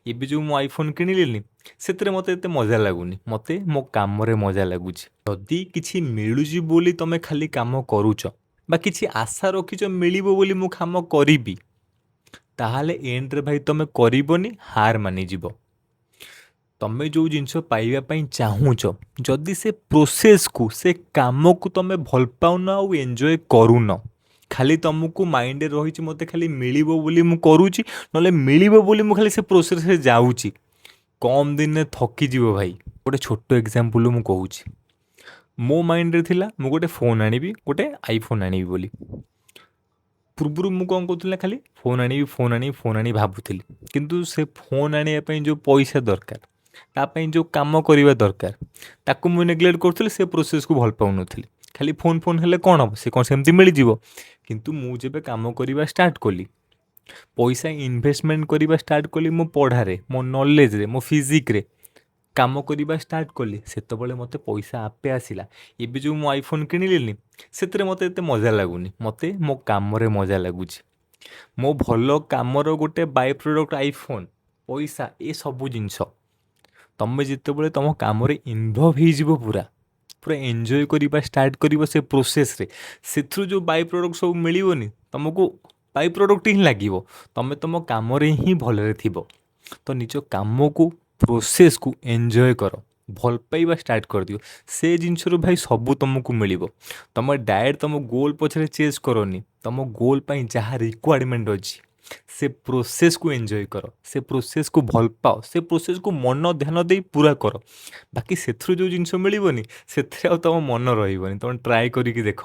ଏବେ ଯେଉଁ ମୁଁ ଆଇଫୋନ୍ କିଣିଲିନି, ସେଥିରେ ମୋତେ ଏତେ ମଜା ଲାଗୁନି। ମୋତେ ମୋ କାମରେ ମଜା ଲାଗୁଛି। ଯଦି କିଛି ମିଳୁଛି ବୋଲି ତମେ ଖାଲି କାମ କରୁଛ ବା କିଛି ଆଶା ରଖିଛ ମିଳିବ ବୋଲି ମୁଁ କାମ କରିବି, ତାହେଲେ ଏଣ୍ଡରେ ଭାଇ ତମେ କରିବନି, ହାର ମାନିଯିବ। ତମେ ଯେଉଁ ଜିନିଷ ପାଇବା ପାଇଁ ଚାହୁଁଛ, ଯଦି ସେ ପ୍ରୋସେସ୍କୁ, ସେ କାମକୁ ତମେ ଭଲ ପାଉନ ଆଉ ଏନ୍ଜୟ କରୁନ, ଖାଲି ତମକୁ ମାଇଣ୍ଡରେ ରହିଛି ମୋତେ ଖାଲି ମିଳିବ ବୋଲି ମୁଁ କରୁଛି, ନହେଲେ ମିଳିବ ବୋଲି ମୁଁ ଖାଲି ସେ ପ୍ରୋସେସ୍ରେ ଯାଉଛି, କମ୍ ଦିନରେ ଥକିଯିବ ଭାଇ। ଗୋଟେ ଛୋଟ ଏକ୍ଜାମ୍ପଲ୍ ମୁଁ କହୁଛି। ମୋ ମାଇଣ୍ଡରେ ଥିଲା ମୁଁ ଗୋଟେ ଫୋନ୍ ଆଣିବି, ଗୋଟେ ଆଇଫୋନ୍ ଆଣିବି ବୋଲି। ପୂର୍ବରୁ ମୁଁ କ'ଣ କରୁଥିଲି ନା ଖାଲି ଫୋନ୍ ଆଣିବି, ଫୋନ୍ ଆଣିବି, ଫୋନ୍ ଆଣିବି ଭାବୁଥିଲି। କିନ୍ତୁ ସେ ଫୋନ୍ ଆଣିବା ପାଇଁ ଯେଉଁ ପଇସା ଦରକାର, ତା ପାଇଁ ଯେଉଁ କାମ କରିବା ଦରକାର, ତାକୁ ମୁଁ ନେଗ୍ଲେକ୍ଟ କରୁଥିଲି। ସେ ପ୍ରୋସେସ୍କୁ ଭଲ ପାଉନଥିଲି। ଖାଲି ଫୋନ୍ ଫୋନ୍ ହେଲେ କ'ଣ ହେବ? ସେ କ'ଣ ସେମିତି ମିଳିଯିବ? କିନ୍ତୁ ମୁଁ ଯେବେ କାମ କରିବା ଷ୍ଟାର୍ଟ କଲି, ପଇସା ଇନଭେଷ୍ଟମେଣ୍ଟ କରିବା ଷ୍ଟାର୍ଟ କଲି, ମୋ ପଢ଼ାରେ, ମୋ ନଲେଜରେ, ମୋ ଫିଜିକ୍ରେ କାମ କରିବା ଷ୍ଟାର୍ଟ କଲି, ସେତେବେଳେ ମୋତେ ପଇସା ଆପେ ଆସିଲା। ଏବେ ଯେଉଁ ମୁଁ ଆଇଫୋନ୍ କିଣିଲିନି, ସେଥିରେ ମୋତେ ଏତେ ମଜା ଲାଗୁନି। ମୋତେ ମୋ କାମରେ ମଜା ଲାଗୁଛି। ମୋ ଭଲ କାମର ଗୋଟେ ବାଇ ପ୍ରଡ଼କ୍ଟ ଆଇଫୋନ୍, ପଇସା, ଏସବୁ ଜିନିଷ। ତମେ ଯେତେବେଳେ ତୁମ କାମରେ ଇନଭଲ୍ଭ ହେଇଯିବ, ପୁରା ପୁରା ଏନ୍ଜୟ କରିବା ଷ୍ଟାର୍ଟ କରିବ ସେ ପ୍ରୋସେସ୍ରେ, ସେଥିରୁ ଯେଉଁ ବାଇ ପ୍ରଡ଼କ୍ଟ ସବୁ ମିଳିବନି, ତୁମକୁ ବାଇ ପ୍ରଡ଼କ୍ଟ ହିଁ ଲାଗିବ। ତମେ ତୁମ କାମରେ ହିଁ ଭଲରେ ଥିବ। ତ ନିଜ କାମକୁ, ପ୍ରୋସେସ୍କୁ ଏନ୍ଜୟ କର, ଭଲ ପାଇବା ଷ୍ଟାର୍ଟ କରିଦିଅ। ସେ ଜିନିଷରୁ ଭାଇ ସବୁ ତୁମକୁ ମିଳିବ। ତମେ ଡାଇରେକ୍ଟ ତୁମ ଗୋଲ୍ ପଛରେ ଚେସ୍ କରନି। ତୁମ ଗୋଲ୍ ପାଇଁ ଯାହା ରିକ୍ୱାରମେଣ୍ଟ ଅଛି, ସେ ପ୍ରୋସେସ୍କୁ ଏନ୍ଜୟ କର, ସେ ପ୍ରୋସେସ୍କୁ ଭଲ ପାଅ, ସେ ପ୍ରୋସେସ୍କୁ ମନ ଧ୍ୟାନ ଦେଇ ପୁରା କର। ବାକି ସେଥିରୁ ଯେଉଁ ଜିନିଷ ମିଳିବନି, ସେଥିରେ ଆଉ ତୁମ ମନ ରହିବନି। ତୁମେ ଟ୍ରାଏ କରିକି ଦେଖ।